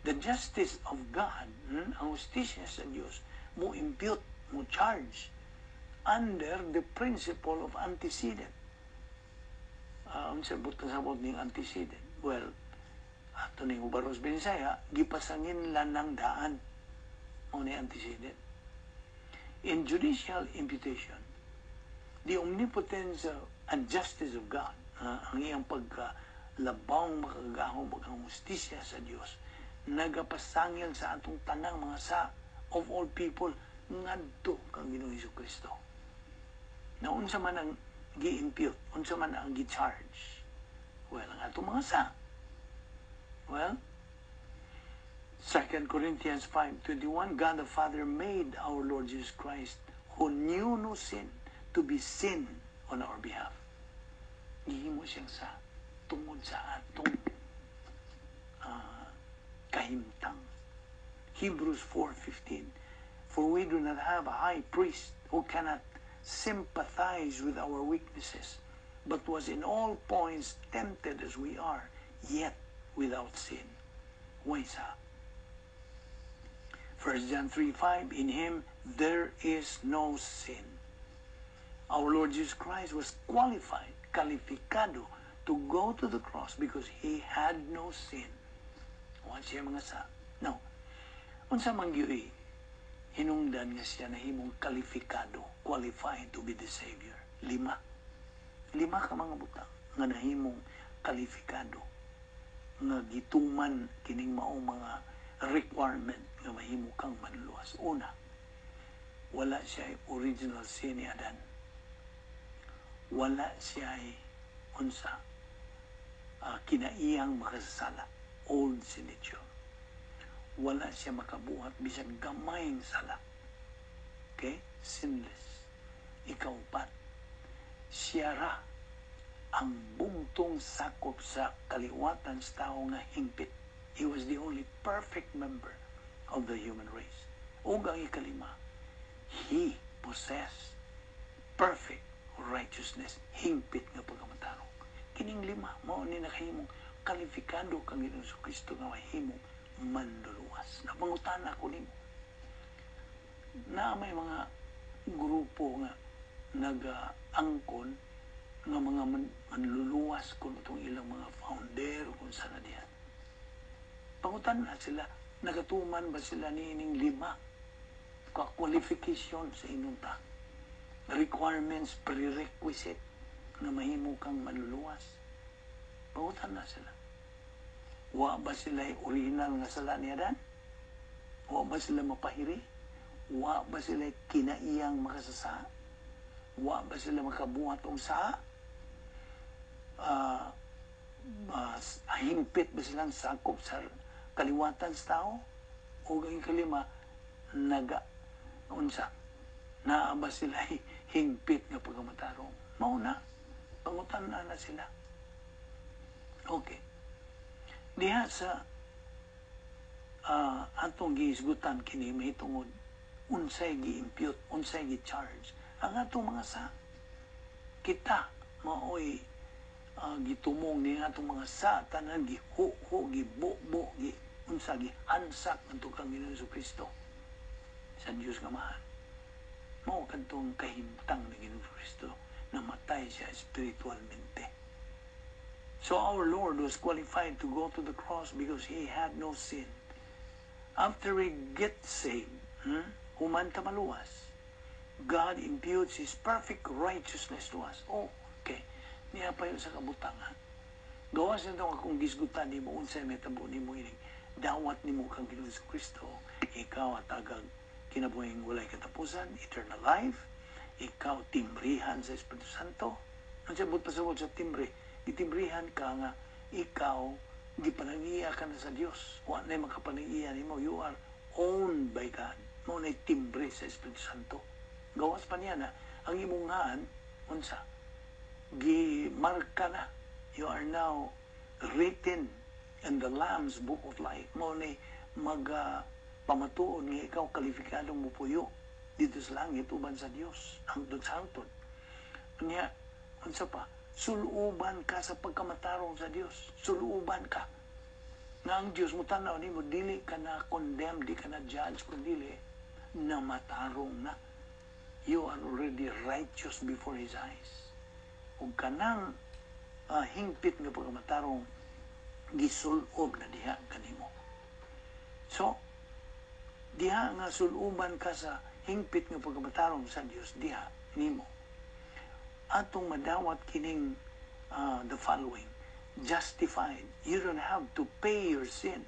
The justice of God, ang hustisya sa Dios, mo impute, mo charge under the principle of antecedent. Unsa buot pasabot ning antecedent? Well, ato ning ubaros Binisaya, gipasanginlan ng daan. Mao ni antecedent. In judicial imputation, the omnipotence and justice of God, ang iyang pagkalabawng makagagahom ug ang hustisya sa Dios, nagapasangil sa atong tanang mga sa of all people ngadto kang Ginoong Kristo. Na unsa man ang gi-impute, unsa man ang gi-charge? Well, ang atong mga sa. Well, 2 Corinthians 5:21, God the Father made our Lord Jesus Christ, who knew no sin, to be sin on our behalf. Gihimo siyang sa tungod sa atong kahimtang. Hebrews 4:15, For we do not have a high priest who cannot sympathize with our weaknesses, but was in all points tempted as we are, yet without sin. Why sa? 1 John 3:5, In him there is no sin. Our Lord Jesus Christ was qualified, kalifikado, to go to the cross because he had no sin. Wa siya mga sa. Now, unsa man gyud hinungdan nga siya nahimong kalifikado, qualified to be the Savior? Lima. Lima ka mga butang nga nahimong kalifikado nga gituman kining maong mga requirement nga mahimo kang manluwas. Una, wala siya original sin ni Adan. Wala siya unsa kinaiyang makasasala, old sin nature. Wala siya makabuhat bisag gamayng sala. Okay? Sinless. Ikaupat, siya ra ang bugtong sakop sa kaliwatan sa tao nga hingpit. He was the only perfect member of the human race. Ug ang ikalima, he possessed perfect righteousness, hingpit nga pagkamatarong. Kining lima, mao ni nakahimong kalifikado kang Ginoong Kristo nga mahimong manluluwas. Napangutana ko nimo. Na may mga grupo nga nag-angkon nga mga manluluwas kung itong ilang mga founder o kung saan na diyan. Pangutan na sila, nagatuman ba sila niining lima ka qualification sa inyong ta? Requirements, prerequisite nga mahimo kang manluluwas. Pangutan na sila. Wa ba sila original nga sala ni Adan? Wa ba sila mapahiri? Wa ba sila kinaiyang makasasa? Wa ba sila makabuhat og saa? Hingpit ba silang sakop sa kaliwatan sa tao? O ang kalima, naga, unsa, naa ba sila hingpit nga pagkamatarong? Mao na, pangutan na na sila. Okay. Diha sa atong gihisgutan kini mahitungod unsay gi-impute, unsay gi-charge ang atong mga sa. Kita maoy gitumong ni atong mga sa tanan, gihuho, gibubo, gi unsa, gihansak ngadto kang Ginoong Kristo sa Dios nga Amahan. Mao kadtong kahimtang ni Ginoong Kristo, namatay siya spiritualmente. So our Lord was qualified to go to the cross because he had no sin. After we get saved, human ta maluwas, God imputes His perfect righteousness to us. Oh, okay. Niya pa yun sa kabutang, ha? Gawas na ito kung gisgutan nimo unsay mahitabo nimo ining dawat nimo kang Ginoong Kristo, ikaw hatagag kinabuhing walay katapusan, eternal life, ikaw timbrihan sa Espiritu Santo. Ang sabot pasabot sa timbre, gitimbrihan ka nga ikaw gipanag-iya ka na sa Dios. Wa na makapanag-iya nimo. You are owned by God. Mao na timbre sa Espiritu Santo. Gawas pa niya na ang imong ngaan unsa, gimarka na. You are now written in the Lamb's Book of Life. Mao ni mag pamatuon nga ikaw kalifikadong mupuyo dito sa langit uban sa Dios hangtod sa hangtod. Unya, unsa pa? Suluban ka sa pagkamatarong sa Dios. Suluban ka. Nga ang Dios mo tanaw nimo, dili ka na condemn, di ka na judge, kundi na matarong na. You are already righteous before His eyes. Ug kanang hingpit nga pagkamatarong gisulob na diha kanimo. So, diha nga suluban ka sa hingpit nga pagkamatarong sa Dios diha nimo, atong madawat kining the following: justified. You don't have to pay your sin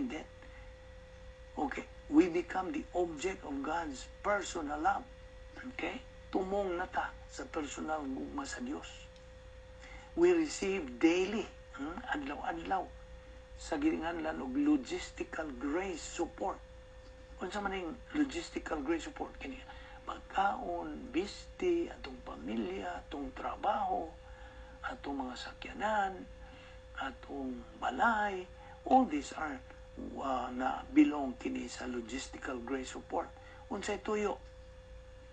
debt. Okay, we become the object of God's personal love. Okay, tumong na ta sa personal gugma sa Dios. We receive daily, adlaw-adlaw, sa gininganlan og logistical grace support. Unsa man ning logistical grace support? Kini pagkaon, bisti, atong pamilya, atong trabaho, atong mga sakyanan, atong balay, all these are na belong kini sa logistical grace support. Unsay tuyo?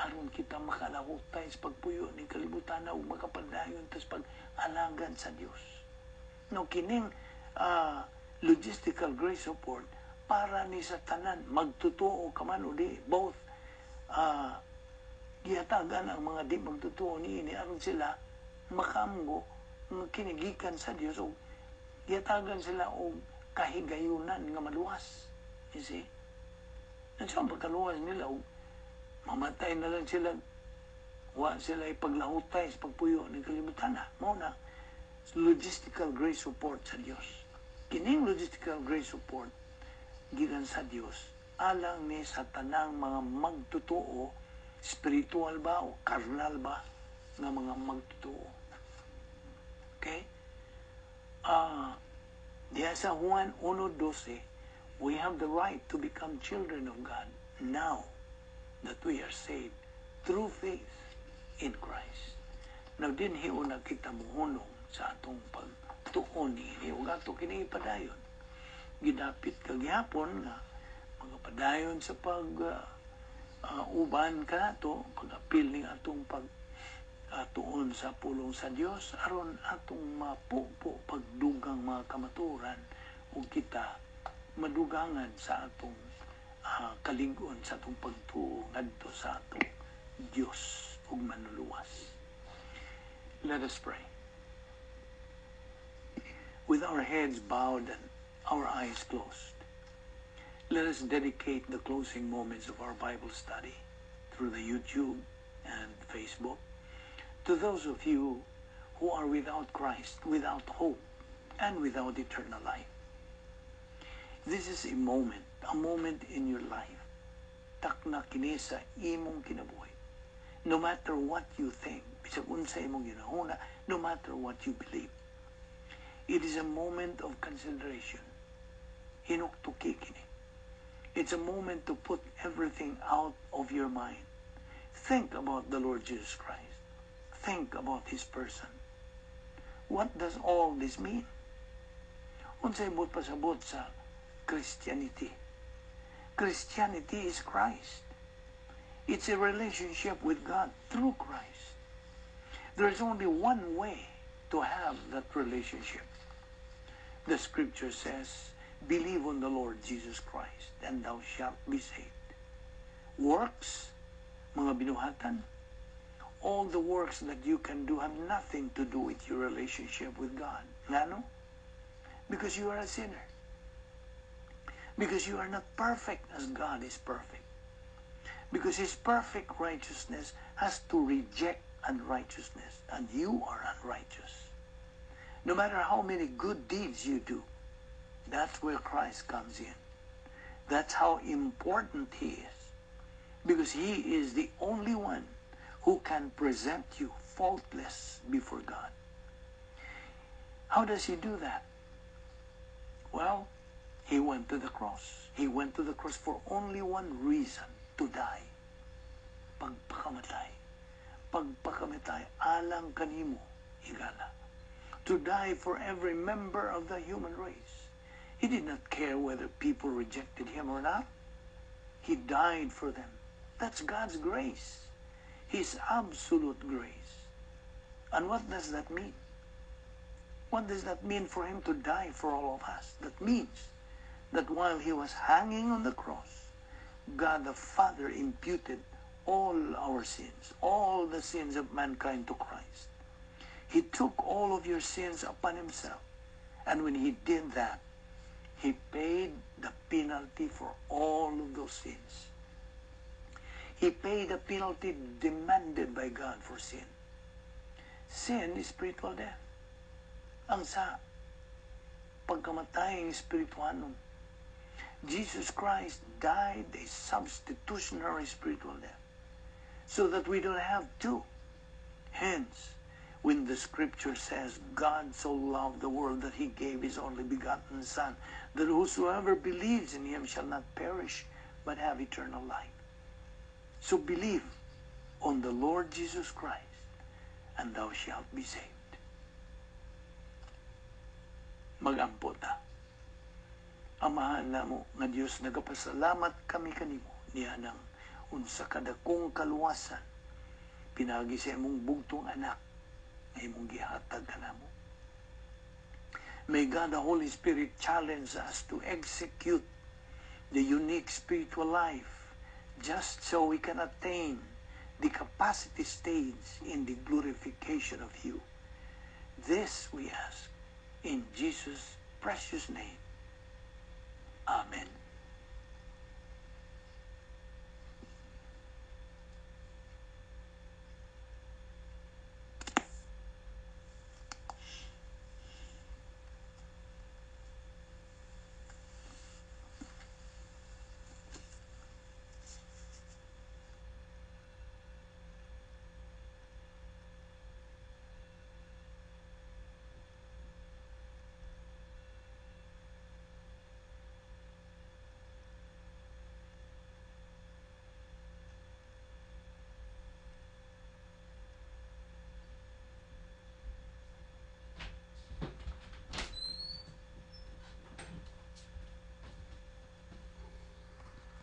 Aron kita makalahutay sa pagpuyo ning kalibutan ug makapadayon tas pag-alagad sa Dios. No, kining logistical grace support para ni sa tanan, magtotoo ka man o di, both gihatagan ang mga di magtotoo niini aron sila makamgo nga kinigikan sa Dios ug gihatagan sila og kahigayunan nga maluwas. You see? And so, ang pagkaluwas nila, og mamatay na lang sila, wa sila ipaglahutay sa pagpuyo ng kalibutan na. Mao na, logistical grace support sa Dios. Kining logistical grace support gikan sa Dios alang ni sa tanang mga magtotoo, spiritual ba o karnal ba nga mga magtotoo. Okay? Diya sa Juan 1:12, we have the right to become children of God now that we are saved through faith in Christ. Now, dinhi una kita muhunong sa atong pagtuon niini ug ato kini ipadayon. Gidapit kagihapon nga mga padayon sa pag uban kanato, pag-apil ning atong pag tuon sa pulong sa Dios aron atong mapupo pagdugang mga kamatuoran ug kita madugangan sa atong kalig-on sa atong pagtuo ngadto sa atong Dios ug Manluluwas. Let us pray. With our heads bowed and our eyes closed, let us dedicate the closing moments of our Bible study through the YouTube and Facebook to those of you who are without Christ, without hope, and without eternal life. This is a moment in your life. Takna kini sa imong kinabuhi. No matter what you think, bisag unsa imong ginahuna, no matter what you believe. It is a moment of consideration. Hinuktuki kini. It's a moment to put everything out of your mind. Think about the Lord Jesus Christ. Think about His person. What does all this mean? Unsay buot pasabot sa Christianity? Christianity is Christ. It's a relationship with God through Christ. There is only one way to have that relationship. The scripture says, "Believe on the Lord Jesus Christ, and thou shalt be saved." Works, mga binuhatan, all the works that you can do have nothing to do with your relationship with God. Ngano? Because you are a sinner. Because you are not perfect as God is perfect. Because His perfect righteousness has to reject unrighteousness, and you are unrighteous. No matter how many good deeds you do, that's where Christ comes in. That's how important He is. Because He is the only one who can present you faultless before God. How does He do that? Well, He went to the cross. He went to the cross for only one reason: to die. Pagpakamatay. Pagpakamatay alang kanimo, higala. To die for every member of the human race. He did not care whether people rejected Him or not. He died for them. That's God's grace. His absolute grace. And what does that mean? What does that mean for him to die for all of us? That means that while he was hanging on the cross, God the Father imputed all our sins, all the sins of mankind, to Christ. He took all of your sins upon himself. And when he did that, he paid the penalty for all of those sins. He paid the penalty demanded by God for sin. Sin is spiritual death. Ang sala, pagkamatay espiritual. Jesus Christ died a substitutionary spiritual death so that we don't have to. Hence, when the scripture says, "God so loved the world that he gave his only begotten Son, that whosoever believes in him shall not perish, but have eternal life." So believe on the Lord Jesus Christ, and thou shalt be saved. Magampo ta. Amahan namo nga Dios, nagapasalamat kami kanimo nianang unsa kadakong kaluwasan pinaagi sa imong bugtong anak nga imong gihatag kanamo. May God the Holy Spirit challenge us to execute the unique spiritual life just so we can attain the capacity stage in the glorification of you. This we ask in Jesus' precious name. Amen.